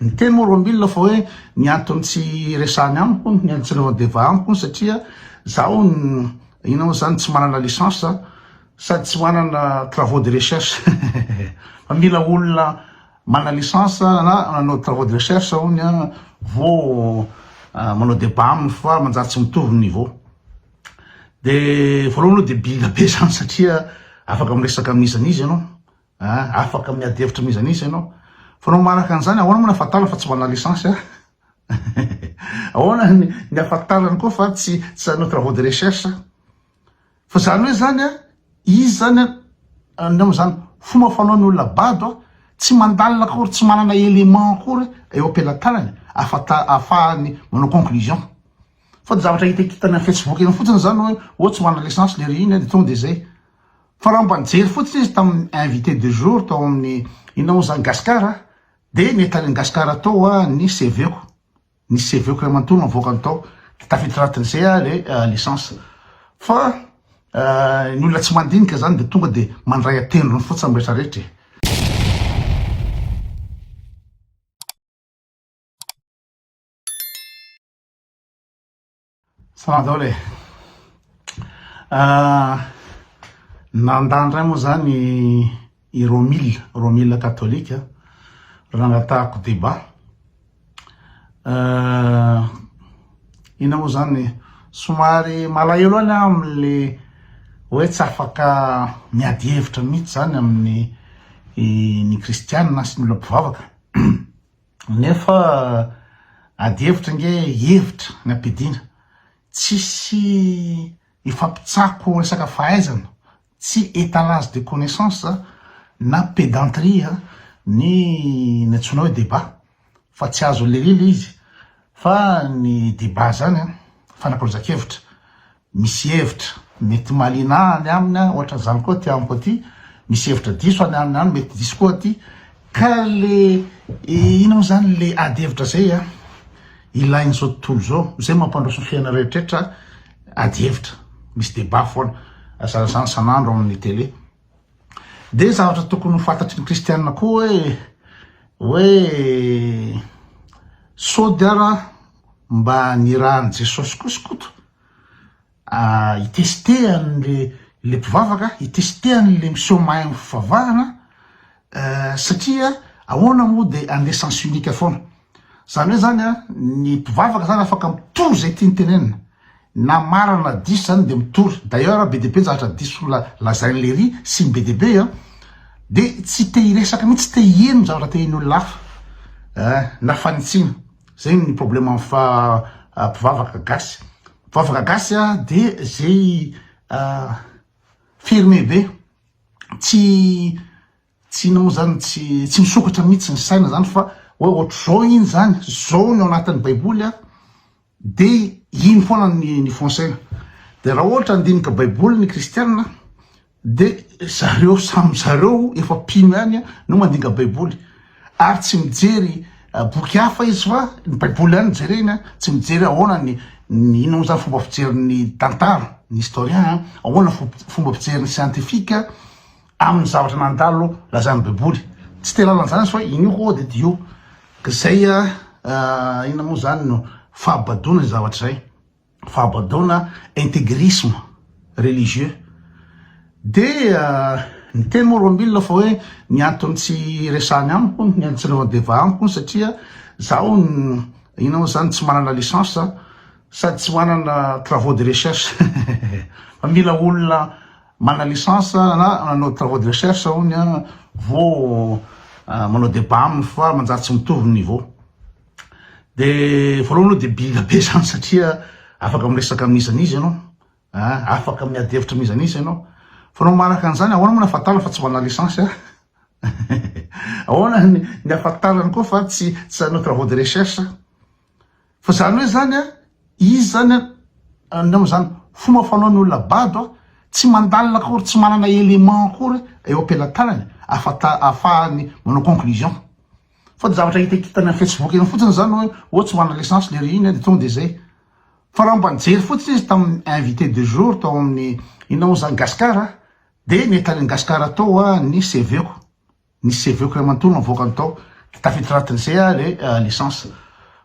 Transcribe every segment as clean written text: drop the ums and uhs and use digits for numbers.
Niteny moa Romila fa hoe ny antony tsy iresahany amiko, ny antony tsy anaovany debat amiko hono satria zaho inona moa zany tsy manana licence sady tsy manana travaux de recherche fa mila olona manana licence na nanao travaux de recherche hono vao manao debat aminy fa manjary tsy mitovy ny niveau. De voalohany aloha debile be zany satria afaka miresaka amin'iza n'iza ianao. Ah, afaka miady hevitra amin'iza n'iza ianao. Fa anao manaraka an'izany, ahoana moa ny ahafantarana fa tsy manana licence ah? Ahoana ny ny ahafantarany koa fa tsy tsy hanao travaux de recherche? Fa zany hoe zany ah, izy zany ah, ny zany fomba fanaon'ny olona bado ah, tsy mandalina akory, tsy manana élément akory eo am-pelatanany afata ahafahany manao conclusion. Fa ny zavatra hitakitany amin'ny Facebook eny fotsiny zany hoe oh tsy manana licence lery iny ah, de tonga de zay. Fa raha mba nijery fotsiny izy tamin'ny invité du jour tao amin'ny inona moa zany Gascar a, dia nentany an'i Gascar tao a ny CV-ko, ny CV-ko iray manontolo navoakany tao, dia tafiditra anatin'izay a le licence. Fa ny olona tsy mandinika zany dia tonga dia mandray an-tendrony fotsiny amin'ny rehetra rehetra e. Salama daholo e. Nandà indray moa zany i Romile, Romile katolika, raha nangatahako débat. Inona moa zany, somary malahelo ihany aho amin'le hoe tsy afaka miady hevitra mihitsy zany amin'ny ny kristianina sy ny olona mpivavaka. Nefa ady hevitra ange hevitra ny ampiadiana. Tsisy hifampitsako resaka fahaizana, tsy etalage de connaissance na pedanterie ny ny antsoina hoe débat fa tsy azon'i lery le izy fa ny débat zany an fanakalozan-kevitra. Misy hevitra mety mahaliana ahy any aminy an, ohatran'izany koa aty amiko aty, misy hevitra diso any aminy any mety diso koa aty, ka le inona moa zany le ady hevitra zay an, ilain'izao tontolo izao, zay mampandroso ny fiainana rehetrarehetra ady hevitra, misy débat foana, zany isan'andro amin'ny télé. De zavatra tokony ho fantatry ny kristianina koa hoe hoe sao dia ara mba nirahan'i Jesosy koa skoto hi-tester an'le le mpivavaka, hi-tester an'le miseho mahay amin'ny fivavahana satria ahoana moa de andeha sens unique foana. Zany hoe zany an, ny mpivavaka zany afaka mitory zay tiany tenenina, na marina na diso zany de mitory, d'ailleurs be dia be ny zavatra diso lazain'i Lery sy ny be dia be an, de tsy te hiresaka mihitsy, tsy te hiheno ny zavatra tehin'ny olona hafa eh, na fanitsiana, zay ny problème amin'ny fa mpivavaka gasy, mpivavaka gasy an de zay fermé be, tsy Tsy inona moa zany, tsy tsy misokatra mihitsy ny saina zany fa hoe ohatr'izao iny zany, zao ny ao anatin'ny baiboly a, de iny foana ny ny fon-saina. De raha ohatra handinika baiboly ny kristianina de zareo samy zareo efa mpino ihany no mandinika baiboly ary tsy mijery boky hafa izy fa ny baiboly ihany no jereny a, tsy mijery ahoana ny ny inona moa zany fomba fijerin'ny tantara, ny historien, ahoana fomba fijerin'ny scientifique, Amin'ny zavatra nandalo lazain'ny baiboly. Tsy te halala an'izany izy fa iny io koa dia dio. Ka izay inona moa izany no fahabadoana izay zavatra izay. Fahabadoana intégrisme religieux. Dia niteny moa Romila fa hoe ny antony tsy iresahany amiko, ny antony tsy anaovany débat amiko satria zaho inona moa izany tsy manana licence sady tsy manana travaux de recherche. Fa mila olona Manana licence na nanao travaux de recherche hono an vao manao débat aminy fa manjary tsy mitovy ny niveau. De voalohany aloha debile be zany satria afaka miresaka amin'iza n'iza ianao an, afaka miady hevitra amin'iza n'iza ianao. Fa anao manaraka an'izany ahoana moa ny ahafantarana fa tsy manana licence an? Ahoana ny ahafantarany koa fa tsy tsy nanao travaux de recherche? Fa zany hoe zany an, izy zany an, inona moa zany, fomba fanaon'ny olona bado an, tsy mandalina akory, tsy manana élément akory eo am-pelatanany afata- ahafahany manao conclusion. Fa ny zavatra hitakitany amin'ny Facebook eny fotsiny zany hoe oh tsy manana licence lery iny an, de tonga de zay. Fa raha mba nijery fotsiny izy tamin'ny invité du jour tao amin'ny inona moa zany Gascar an, de nentany an'i Gascar tao ny CV-ko. Ny CV-ko iray manontolo navoakany tao. De tafiditra anatin'izay a le licence.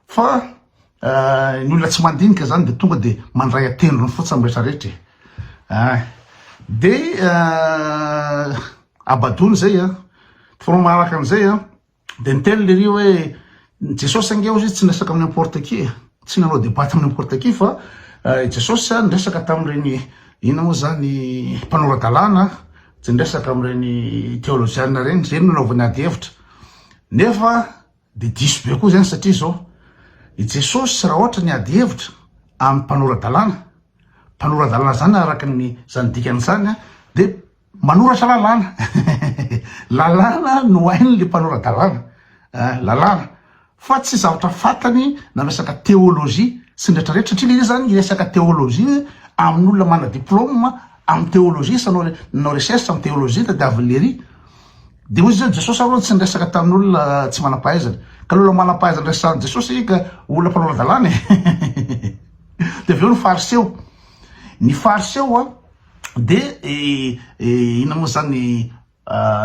Fa ny olona tsy mandinika zany de tonga de mandray an-tendrony fotsiny am retraretra e. Ah. De abadoana zay a. Faharoa manaraka an'izay a, de niteny lery hoe Jesosy ange hozy izy tsy niresaka amin'ny n'importe qui e. Tsy nanao debat amin'ny n'importe qui fa i Jesosy niresaka tamin'ireny inona moa zany mpanora-dalàna, tsy niresaka amin'ireny teolojiana ireny, ireny no nanaovany ady hevitra. Nefa de diso be koa zany satria zao, i Jesosy raha ohatra niady hevitra amin'ny mpanora-dalàna, mpanora-dalàna zany araka ny zany dikan'izany de Manoratra lalàna. Lalàna no hainy le mpanora-dalàna. Eh, lalàna. Fa tsy zavatra fantany na resaka théologie sy ny retraretra satria le izy zany hiresaka théologie amin'olona manana diplôme amin'ny théologie sy nanao nanao recherche amin'ny théologie tadiavin'i Lery. De hoy izy hoe Jesosy aloha tsy niresaka tamin'olona tsy manam-pahaizana. Ka le olona manam-pahaizana resahan'i Jesosy ka olona mpanora-dalàna e. De avy eo ny fariseo. Ny fariseo an De inona moa zany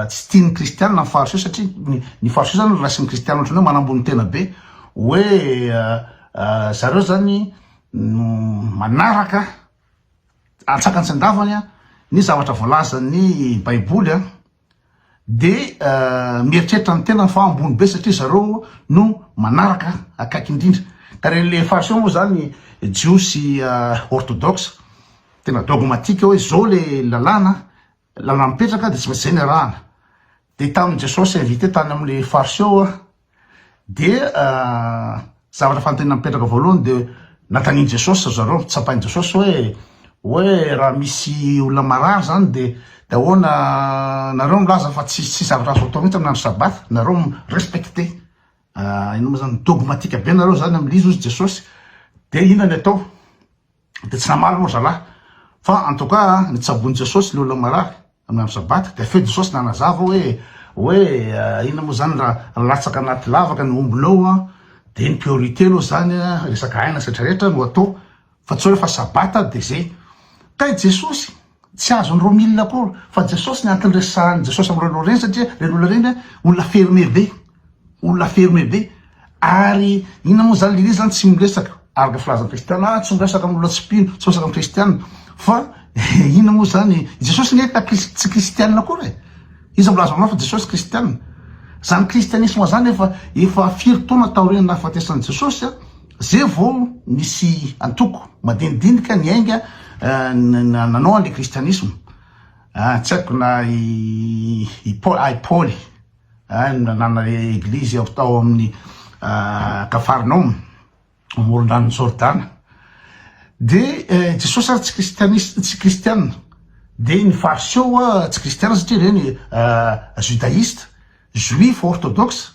tsy tian'ny kristianina ny fariseo satria ny fariseo zany raisin'ny kristianina ohatran'ny hoe manambony tena be hoe zareo zany no manaraka antsakany sy andavany ny zavatra voalazan'ny baiboly a. De mieritreritra ny tenany fa ambony be satria zareo no manaraka akaiky indrindra. Ka reny le fariseo moa zany jiosy orthodoxe tena dogmatique hoe zao le lalàna, lalàna mipetraka de tsy maintsy zay ny arahana. De tamin'i Jesosy invité tany amle fariseo Dia zavatra fanontaniana mipetraka voalohany dia nantanian'i Jesosy ry zareo, tsapain'i Jesosy hoe hoe raha misy olona marary zany dia dia ahoana nareo milaza fa tsy tsy zavatra azo atao mihitsy amin'ny andro sabata, nareo mi-respecter inona moa zany dogmatique be nareo zany amin'ilay izy hozy Jesosy, dia inona ny atao? Dia tsy namaly moa zalahy. Fa en tout cas nitsaboin'i Jesosy le olona marary amin'ny andro sabata. Dia avy eo Jesosy nanazava hoe hoe inona moa zany raha latsaka anaty lavaka ny ombinao an, dia ny priorité aloha zany resaka aina sy retraretra no atao fa tsy hoe fa sabata dia zay. Kay Jesosy tsy azon'i Romila akory fa Jesosy ny antony resahan'i Jesosy amin'ireny olona ireny satria ireny olona ireny olona fermé be, olona fermé be ary inona moa zany Lily zany tsy miresaka araka filazan'ny kristiana ah tsy miresaka amin'olona tsy mpino, tsy miresaka amin'ny kristiana fa inona moa zany i Jesosy anie ka tsy kristiana akory e, iza milaza aminao fa Jesosy kristiana? Zany kristianisma zany efa efa firy taona taorian'ny nahafatesan'i Jesosy a. Zay vao nisy antoko madinidinika niainga nanao an'le kristianisma. Tsy haiko na i Paoly, ah i Paoly nanana eglizy tao amin'ny Kafarnaomy, amoron-dranon'i Jordana. De Jesosy ary tsy kristianis- tsy kristiana. De ny fariseo tsy kristiana satria ireny judaïste. Juif orthodoxe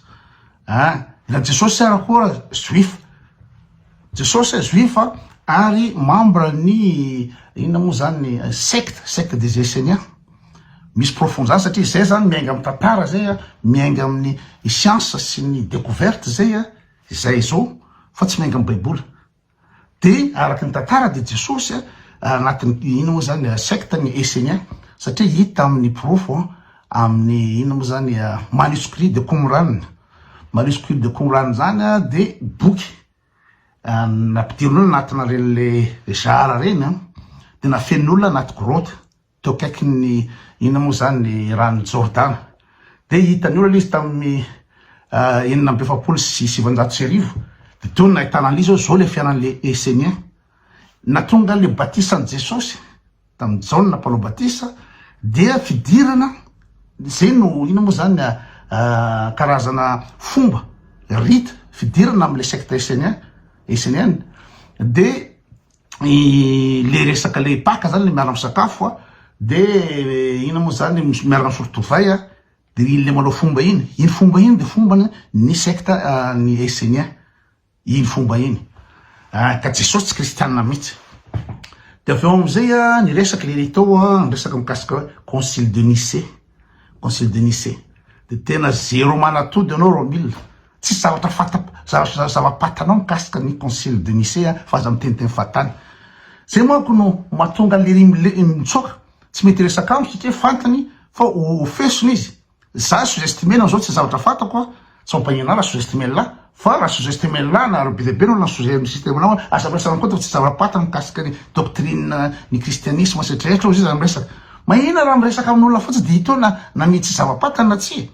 ah, na Jesosy ara koa juif, Jesosy juif ary membre ny inona moa zany secte, secte des Esséniens, misy profond zany satria zay zany miainga amin'ny tantara zay a, miainga amin'ny science sy ny découverte zay a, izay zao fa tsy miainga amin'ny baiboly. Dia araka ny tantara dia Jesosy anatin'ny inona moa zany secte ny Essénien satria hita amin'ny porofo amin'ny inona moa zany manuscrit de Qumran, manuscrit de Qumran zany dia boky nampidirin'olona anatina reny le zara reny dia nafenin'olona anaty grotte. teo akaikin'ny inona moa izany ny ranon'i Jordana. Dia hitan'ny olona izy tamin'ny 1946, dia teo no nahitana an'ilay izy hoe izao ilay fiainan'ilay Essénien. Nahatonga an'ilay batisan'i Jesosy tamin'i Jaona mpanao batisa dia fidirana, izay no inona moa izany karazana fomba, rite, fidirana amin'ilay secte Essénien, Essénienne. Dia le resaka le paka zany le miara misakafo a de ina moa zany miaraka misotro divay a de iny le manao fomba iny, iny fomba iny de fombany ny secte ny essenien iny fomba iny ka Jesosy tsy kristianina mihitsy de avy eo amizay a ny resaky le tao a ny resaka mikasika hoe concile de Nicée concile de Nicée de tena zéro manatody anao Romile Tsisy zavatra fanta zavatra zava-patanao mikasika ny concile de Nicée a, fa aza miteniteny fahatany. Zay manko no mahatonga an'i Lery mile mitsoaka, tsy mety hiresaka amiko satria fantany fa ho fesona izy. Za sous-estimer-na zao tsy zavatra fantako a. Tsy mampaninona ahy raha sous-estimer an'lah fa raha sous-estimer an'lah nareo be dia be no olona sous-estimer anao aza miresaka amiko eto fa tsy zava-pantatra mikasika ny doctrine ny christianisme sy rehetra rehetra hozy izy raha miresaka. Mahina raha miresaka amin'olona fotsiny dia hita eo na na mitsy zava-pantany na tsia.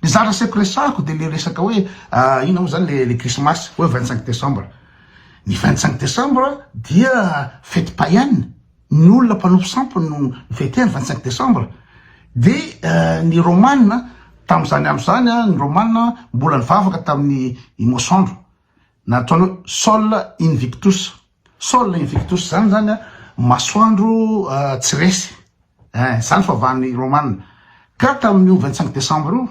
Ny zavatra asaiko resahako dia le resaka hoe inona moa zany le le krismasy hoe 25 décembre. Ny 25 décembre dia fety païenne, ny olona mpanompo sampy no mifete ny 25 décembre. Dia ny romana tamin'izany andro izany ny romana mbola nivavaka tamin'ny masoandro nataony hoe sol invictus. Sol invictus zany zany a masoandro tsy resy eh, zany favahan'ny romana. Ka tamin'io 25 décembre io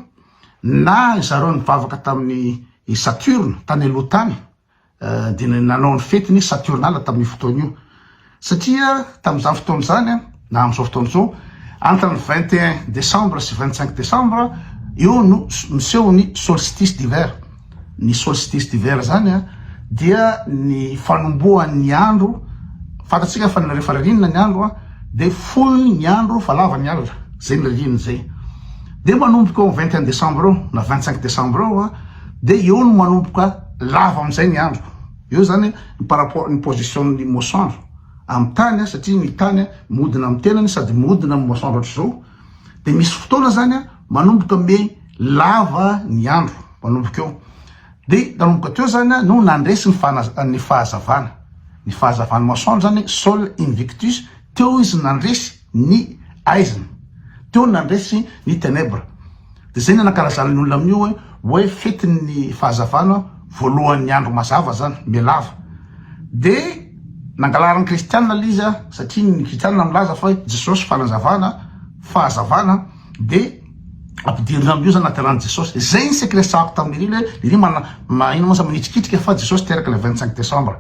na zareo nivavaka tamin'ny Saturne tany aloha tany dia nanao ny fetiny Saturnale tamin'io fotoana io. Satria tamin'izany fotoana izany na amin'izao fotoana izao, entre ny 21 décembre sy 25 décembre eo no miseho ny solstice d'hiver. Ny solstice d'hiver zany dia ny fanombohan'ny andro, fantatsika fa rehefa ririnina ny andro dia fohy ny andro fa lava ny alina, zay ny ririnina zay. Dia manomboka eo amin'ny 21 décembre eo na 25 décembre eo dia eo no manomboka lava amin'izay ny andro. Eo zany ny par rapport ny position ny masoandro amin'ny tany satria ny tany mihodina amin'ny tenany sady mihodina amin'ny masoandro ohatr'izao dia misy fotoana zany manomboka me lava ny andro manomboka eo dia nanomboka teo zany no nandresy ny fana- ny fahazavana ny fahazavan'ny masoandro zany sol invictus teo izy nandresy ny aizina teo nandresy ny ténèbres De zay ny anakalazan'ny olona amin'io hoe hoe fetin'ny fahazavana voalohan'ny andro mazava zany, mihalava. De nangalarin'ny kristianina le izy satria ny kristianina milaza fa hoe Jesosy fanazavana, fahazavana, de ampidirina amin'io zany nateran'i Jesosy. Zay ny secret resahako tamin'i Lily hoe Lily mana ma ino moa zany manitrikitrika fa Jesosy teraka le 25 décembre.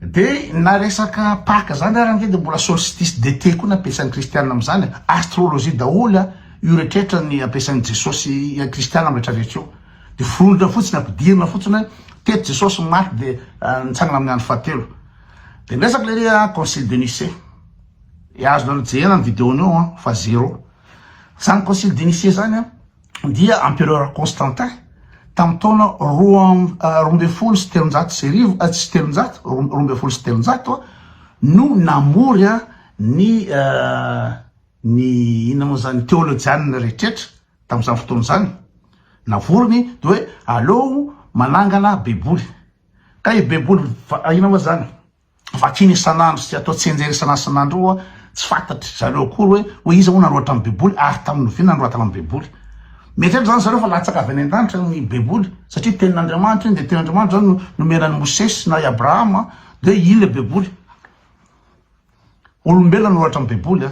De na resaka Pâques zany ary ange de mbola solstice d'été koa ny ampiasain'ny kristianina amin'izany, astrologie daholo a. Io rehetraretra ny ampiasain'i Jesosy kristiana am rehetrarehetra io de foronina fotsiny ampidirina fotsiny hoe teto Jesosy maty de nitsangana amin'ny andro fahatelo de miresaka le ry concile de Nicée e azonareo jerena ny vidéo-ny eo an fa zéro zany concile de Nicée zany an dia empereur Constantin tamin'ny taona 1312 tsy 300 312 no namory ny Ny inona moa zany teolojianina rehetrretra tamin'izany fotoana izany navoriny de hoe aleo manangana baiboly ka io baiboly inona moa zany vakina isan'andro sy atao tsianjery isan'andro isan'andro io tsy fantatry zareo akory hoe hoe iza moa nanoratra ny baiboly ary tamin'ny oviana nanoratana ny baiboly. Mieritreritra zany zareo fa latsaka avy any an-danitra ny baiboly satria tenin'Andriamanitra iny de tenin'Andriamanitra zany no nomena an'i Mosesy na i Abrahama de iny le baiboly. Olombelona nanoratra ny baiboly a!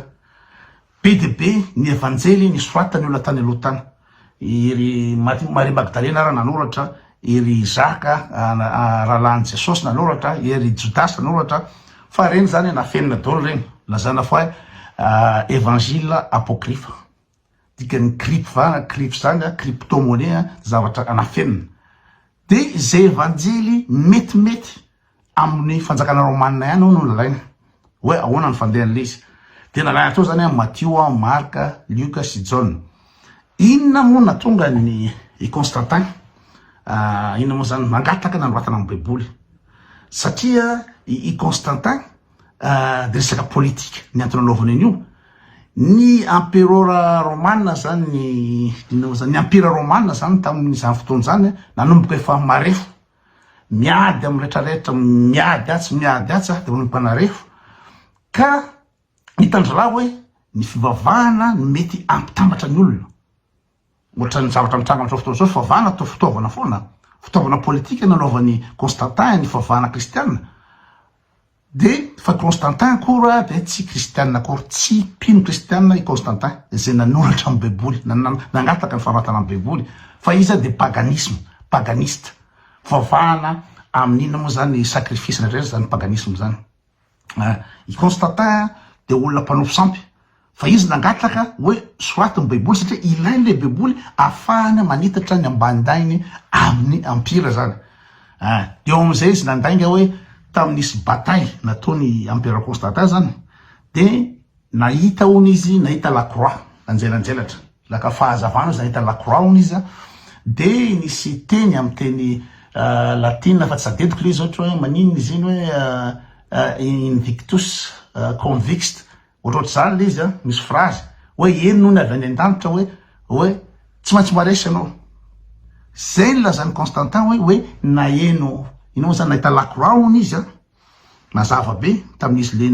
Be dia be ny evanjely nisoratan'ny olona tany aloha tany. I ry Maria Magdalena ara nanoratra, i ry Zaka rahalahin'i Jesosy nanoratra, i ry Jodasy nanoratra, fa ireny zany nafenina daholo ireny, lazaina fa hoe evangile apocryphe. Dikan'ny crypte, crypte zany, crypto monnaie, zavatra nafenina. Dia izay evanjely metimety amin'ny fanjakana romanina ihany hono no nalaina. Hoe ahoana ny fandehan'ilay izy. Dia nalaina teo zany Matio, Marka, Lioka sy Jaona. Inona moa nahatonga ny i Constantin inona moa zany nangataka nanoratana ny Baiboly? Satria i Constantin dia resaka politika ny antony anaovany an'io. Ny emperora romana zany, ny inona moa zany, ny empira romana zany tamin'izany fotoana izany nanomboka efa marefo. Miady amin'ny retraretra, miady atsy, miady atsy dia manomboka narefo. Ka hitan-dry zalahy hoe ny fivavahana no mety hampitambatra ny olona. Ohatran'ny zavatra mitranga amin'izao fotoana izao, fivavahana toa fitaovana foana, fitaovana politika nanaovan'i Constantin ny fivavahana kristiana. Dia fa Constantin akory a dia tsy kristianina akory, tsy mpino kristianina i Constantin izay nanoratra ny baiboly, nangataka ny fanoratana ny baiboly, fa izy dia paganisme, paganiste, fivavahana amin'ny inona moa zany sacrifice rehetra zany paganisme zany. I Constantin dia olona mpanompo sampy, Fa izy nangataka hoe soraty ny baiboly satria ilainy le baiboly afahany manitatra ny ambanindainy amin'ny empire zany. Ah, teo amizay izy nandainga hoe tamin'ny nisy bataille nataony empereur Constantin zany de nahita hono izy nahita la croix nanjelanjelatra laka fahazavana izy nahita la croix hono izy. De nisy teny amin'ny teny latina fa tsy tadidiko le izy ohatra hoe maninona izy iny hoe invictus convict ohatrohatr'izany le izy an, misy phrase hoe eny hono avy any an-danitra hoe hoe tsy maintsy maresy ianao. Zay no lazain'i Constantin hoe hoe naheno inona moa zany nahita lakroa hono izy an. Mazava be tamin'izy le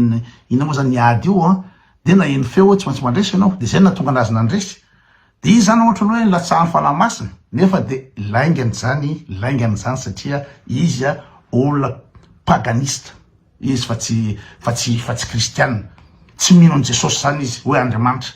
inona moa zany niady io an, de naheno feo hoe tsy maintsy mandresy ianao, de zay no nahatonga anazy nandresy, de izy zany ohatrany hoe nilatsahan'ny fanahy masina, nefa de laingany zany, laingany zany satria izy a olona paganiste izy fa tsy fa tsy fa tsy kristiana, tsy mino an'i Jesosy zany izy hoe Andriamanitra,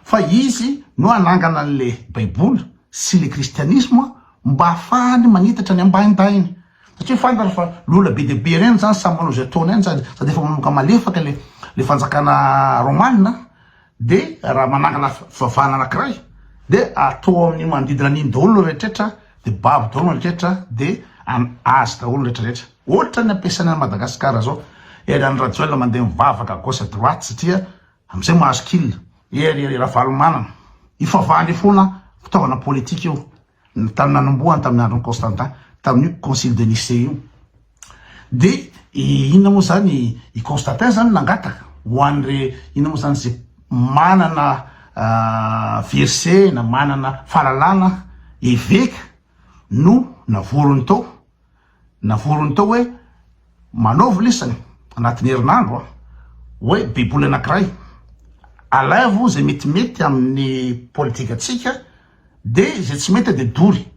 fa izy no hanangana an'le baiboly sy le kristianisma mba hahafahany manitatra ny ambaindahiny. Satria fantany fa lola be dia be ireny zany samy manao izay ataony any sady sady efa manomboka malefaka le le fanjakana romana de raha manangana fivavahana anakiray de atao amin'ny manodidina an'iny daholo ny rehetrretra de babo daholo ny rehetrretra de azy daholo ny rehetrretra. Ohatra ny ampiasaina any Madagasikara zao ery Andry Rajoelina mandeha mivavaka à gauche à droite satria amizay mahazo kil, ery Ravalomanana ifavahana io foana fitaovana politika io. Ny tany nanombohany tamin'ny andron'i Constantin, tamin'io concile de Nicée io. Dia inona moa zany i Constantin zany nangataka ho an'ire inona moa zany zay manana verset na manana fahalalana eveka no navorony tao. Navorony tao hoe manaova lisany anatin'ny herinandro an, hoe baiboly anakiray, alaivo zay metimety amin'ny politikantsika de zay tsy mety de dory,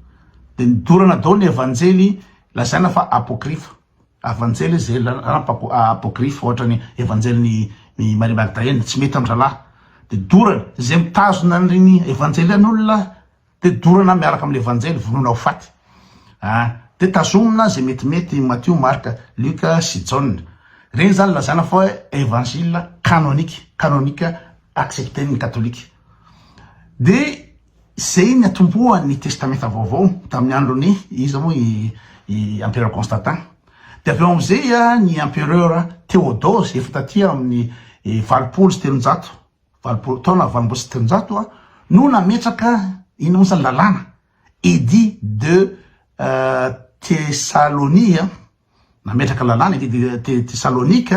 de nidorana daholo ny evanjely lazaina fa apocryphe, avanjely zay apocryphe ohatra ny evanjelin'i Maria Magdalena tsy mety amin-drahalahy, de dorana, zay mitazona an'ireny evanjely ireny olona De dorana miaraka amin'ilay evanjely, vonoina ho faty. Ah, de tazomina zay metimety, Matio, Marka, Lioka sy Jaona. Reny zany lazaina fa hoe evangile canonique, canonique accepter-n'ny katolika. De zay ny atombohan'ny testamenta vaovao tamin'ny andron'ny iza moa i i empereur Constantin. De avy eo amizay ny empereur Théodose efa taty amin'ny 380 80 taona 380 no nametraka inona moa zany lalàna édit de Thessalonie nametraka lalàna édit de Thessalonique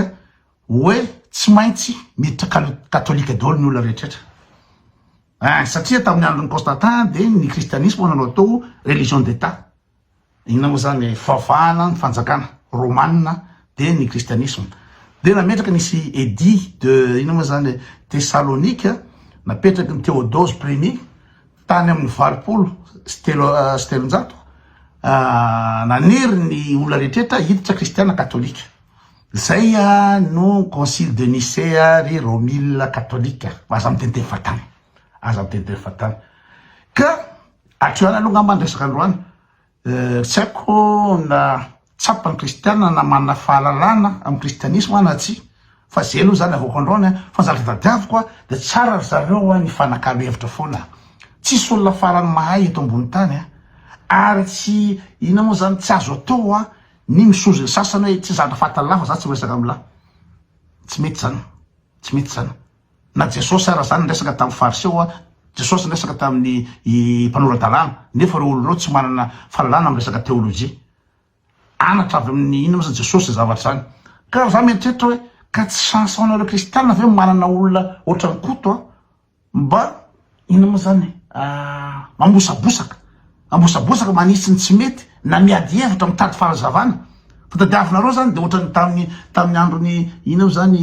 hoe tsy maintsy miditra katolika daholo ny olona rehetra rehetra satria tamin'ny andron'i Constantin dia ny kristianisma nanao atao religion d'état Inona moa zany fivavahana ny fanjakana romana de ny kristianisma de nametraka nisy edit de inona moa zany Thessalonique napetraky ny Théodose premier tany amin'ny 380 nanery ny olona rehetrretra hiditra kristiana katolika zay no concile de Nicée ry Romila katolika aza miteniteny fahatany aza miteniteny fahatany ka Hatreo ihany aloha angamba ny resaka androany. Tsy haiko na tsapan'ny kristiana na manana fahalalana amin'ny kristianisma na tsia. Fa zay aloha zany avoako androany an. Fa ny zavatra tadiaviko an, dia tsara ry zareo an hifanakalo hevitra foana. Tsisy olona farany mahay eto ambony tany an. Ary tsy inona moa zany, tsy azo atao an ny misozy ny sasany hoe tsy zavatra fahatany lahy fa za tsy miresaka amin'lah. Tsy mety zany. Tsy mety zany. Na Jesosy ara zany niresaka tamin'ny fariseo a, Jesosy niresaka tamin'ny mpanora-dalàna, nefa ireo olona ireo tsy manana fahalalana amin'ny resaka teolojia. Anatra avy amin'ny inona moa zany Jesosy izany zavatra izany. Ka za mieritreritra hoe ka tsy chance ho anareo kristiana ve manana olona ohatran'i Koto a, mba inona moa zany mamosabosaka, mamosabosaka manitsy ny tsy mety na miady hevitra mitady fanazavana. Fa tadiavinareo zany de ohatran'ny tamin'ny tamin'ny andron'ny inona moa zany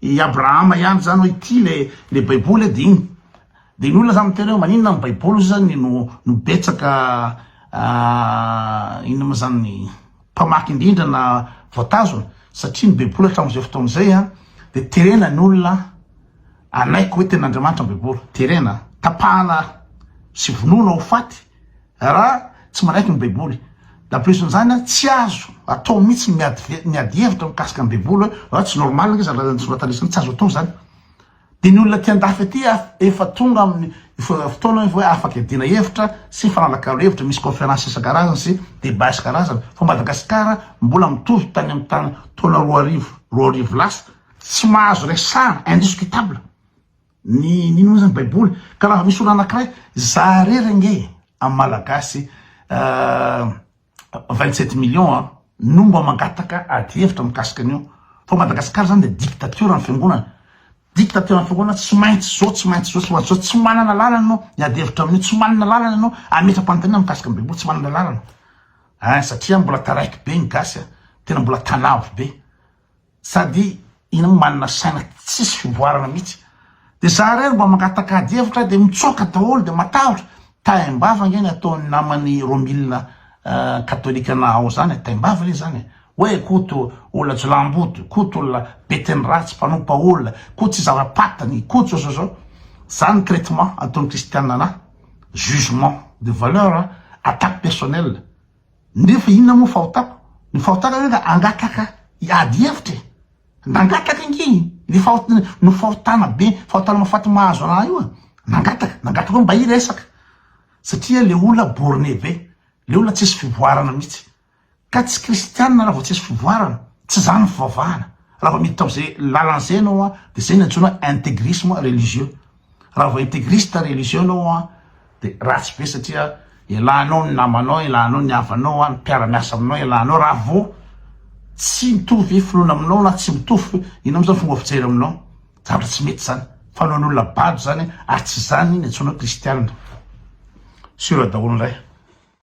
i Abrahama ihany zany hoe ity le le baiboly e de iny. De ny olona zany miteny hoe maninona ny baiboly zany no no betsaka inona moa zany mpamaky indrindra na voatazona satria ny baiboly hatramin'izay fotoana izay an de terena ny olona Anaiky hoe tenin'Andriamanitra ny baiboly. Terena, tapahana sy vonoina ho faty raha tsy manaiky ny baiboly. En plus n'izany tsy azo atao mihitsy ny miady miady hevitra mikasika ny baiboly hoe ah tsy normal ange zany raha nosoratana izany, tsy azo atao izany. Dia ny olona aty andafy aty efa tonga amin'ny fotoana hoe afaka iadiana hevitra sy mifanalakalo hevitra, misy conférence isan-karazany sy débat isan-karazany. Fa Madagasikara mbola mitovy tany amin'ny tany taona 2000, 2000 lasa. Tsy mahazo resahana, indiscutable, ny ny inona moa zany baiboly, ka raha misy olona anakiray, za rery ange e! amin'ny Malagasy 27 millions an, no mba mangataka ady hevitra mikasika an'io. Fa Madagascar zany dia dictature ny fiangonana. Dictature ny fiangonana, tsy maintsy zao, tsy maintsy zao, tsy maintsy zao, tsy manana lalana anao hiady hevitra amin'io, tsy manana lalana anao hametra-panontaniana mikasika ny baiboly, tsy manana lalana. Ein, satria mbola taraiky be ny gasy a, tena mbola tanavo be. Sady ina moa manana saina tsisy fivoarana mihitsy. De za rery mba mangataka ady hevitra de mitsoaka daholo de matahotra. Taim-bava ange ny ataon'ny naman'i Romila katolika na ao zany e, taim-bava le zany e. Hoe Koto olona jiolahimboto, Koto olona be teny ratsy, mpanompa olona, Koto tsy zava-patany, Koto zao zao zao. Zany traitement ataon'ny kristianina anah. Jugement de valeur, attaque personnelle. Nefa inona moa fahotako? Ny fahotako anie ka angataka hiady hevitra e! Nangataka ange e! Ny fahot no fahotana be, fahotana mahafaty mahazo anah io e! Nangataka, nangataka hoe mba hiresaka. Satria le olona borné be, le olona tsisy fivoarana mihitsy. Ka tsy kristianina raha vao tsisy fivoarana, tsy zany ny fivavahana. Raha vao miditra am'zay lalana zay ianao an, de zay no antsoina hoe intégrisme religieux. Raha vao intégriste religieux ianao an, de ratsy be satria ialahinao ny namanao, ialahinao ny havanao an, ny mpiara-miasa aminao ialahinao raha vao tsy mitovy finoana aminao na tsy mitovy inona moa zany fomba fijery aminao. Zavatra tsy mety zany. Fanaon'olona bado zany ary tsy zany ny antsoina hoe kristianina. Sur daholo indray.